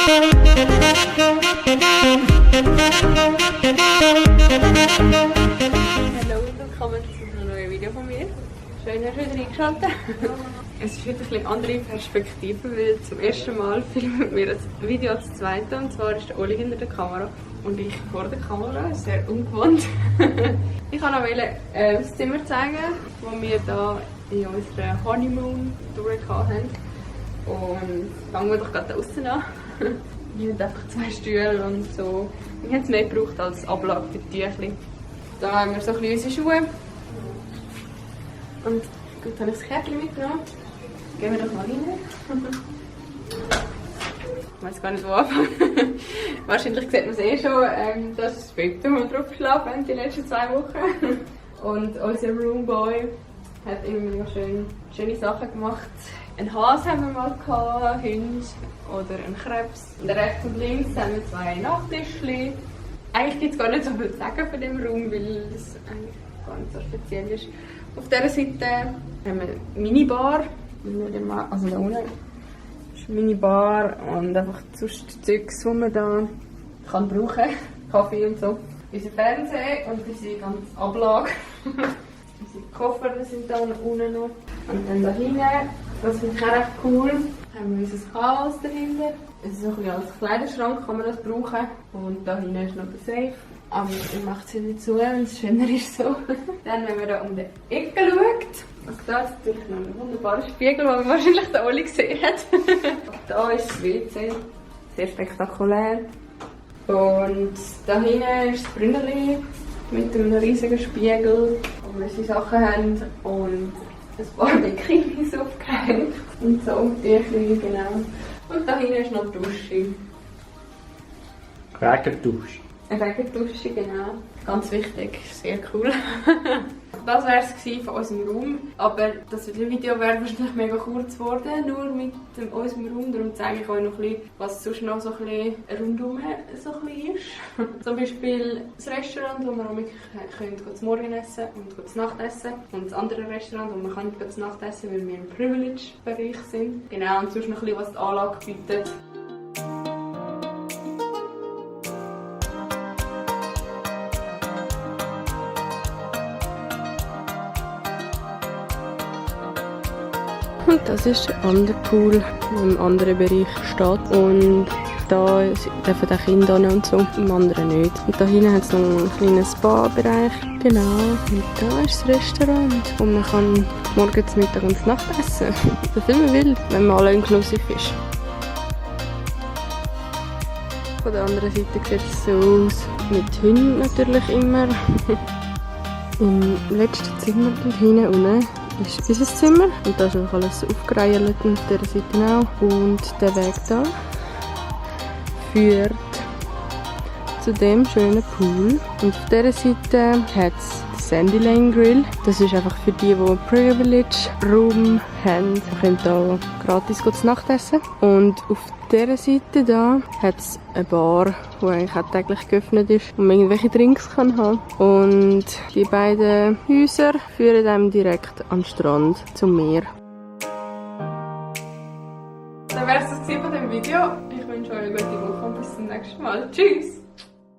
und willkommen zu einem neuen Video von mir. Schön, dass ihr wieder eingeschaltet. Es ist heute eine andere Perspektive, weil zum ersten Mal filmen wir ein Video als zweites. Und zwar ist der Oli hinter der Kamera und ich vor der Kamera. Das ist sehr ungewohnt. Ich wollte noch das Zimmer zeigen, das wir hier in unserer Honeymoon durchgehabt haben. Und fangen wir doch gerade draußen an. Hier haben einfach 2 Stühle und so. Wir haben es mehr gebraucht als Ablage für die Tücher. Da haben wir so ein bisschen unsere Schuhe. Und gut, habe ich das Kärtchen mitgenommen. Gehen wir doch mal rein. Ich weiß gar nicht, wo anfangen. Wahrscheinlich sieht man es eh schon. Das ist das Bett, wo wir drauf geschlafen haben die letzten 2 Wochen. Und unser Roomboy hat immer noch schöne Sachen gemacht. Ein Hase haben wir mal gehabt, Hunde oder einen Krebs. Und rechts und links haben wir 2 Nachttischchen. Eigentlich gibt es gar nicht so viel zu sagen von dem Raum, weil das eigentlich gar nicht so speziell ist. Auf dieser Seite haben wir eine Minibar. Also da unten ist eine Minibar und einfach sonst Zeugs, die man da kann brauchen. Kaffee und so. Unser Fernseher und unsere ganze Ablage. Unsere Koffer sind da unten noch. Und dann da hinten, das finde ich auch recht cool, haben wir unser Chaos dahinter. Es ist so ein bisschen als Kleiderschrank, kann man das brauchen. Und da hinten ist noch der Safe. Aber ich mache es nicht zu, wenn es schöner ist so. Dann, wenn man da um die Ecke schaut, also da ist natürlich noch ein wunderbarer Spiegel, den wahrscheinlich der Oli gesehen hat. Da ist das WC, sehr spektakulär. Und da hinten ist das Brünneli mit einem riesigen Spiegel, wo wir unsere Sachen haben. Und ein paar Bikinis aufgehängt und so, Tüchli, genau. Und da hinten ist noch die Dusche. Regendusche. Eine Regendusche, genau. Ganz wichtig, sehr cool. Das wäre es von unserem Raum. Aber das Video wäre wahrscheinlich mega kurz geworden, nur mit unserem Raum. Darum zeige ich euch noch ein bisschen, was sonst noch so ein bisschen rundherum so ein bisschen ist. Zum Beispiel das Restaurant, wo man auch wirklich zum Morgen essen und zum Nacht essen. Und das andere Restaurant, wo man kann nicht zum Nacht essen, weil wir im Privilege-Bereich sind. Genau, und sonst noch ein bisschen, was die Anlage bietet. Und das ist der andere Pool, der im anderen Bereich steht. Und da dürfen die Kinder hin und so, im anderen nicht. Und da hinten hat es noch einen kleinen Spa-Bereich. Genau. Und da ist das Restaurant, wo man kann morgens, Mittag und Nacht essen kann. So viel man will, wenn man alle inklusiv ist. Von der anderen Seite sieht es so aus. Mit Hunden natürlich immer. Im letzten Zimmer dort hinten unten ist unser Zimmer und da ist einfach alles aufgereiht und auf dieser Seite auch. Und der Weg da führt zu dem schönen Pool. Und auf dieser Seite hat es den Sandy Lane Grill. Das ist einfach für die Privilege Room haben. Sie können hier gratis zu Nacht essen. Und auf dieser Seite da hat es eine Bar, die eigentlich auch täglich geöffnet ist und man irgendwelche Drinks kann haben. Und die beiden Häuser führen einem direkt am Strand zum Meer. Das wäre es von diesem Video. Ich wünsche euch eine gute Woche und bis zum nächsten Mal. Tschüss!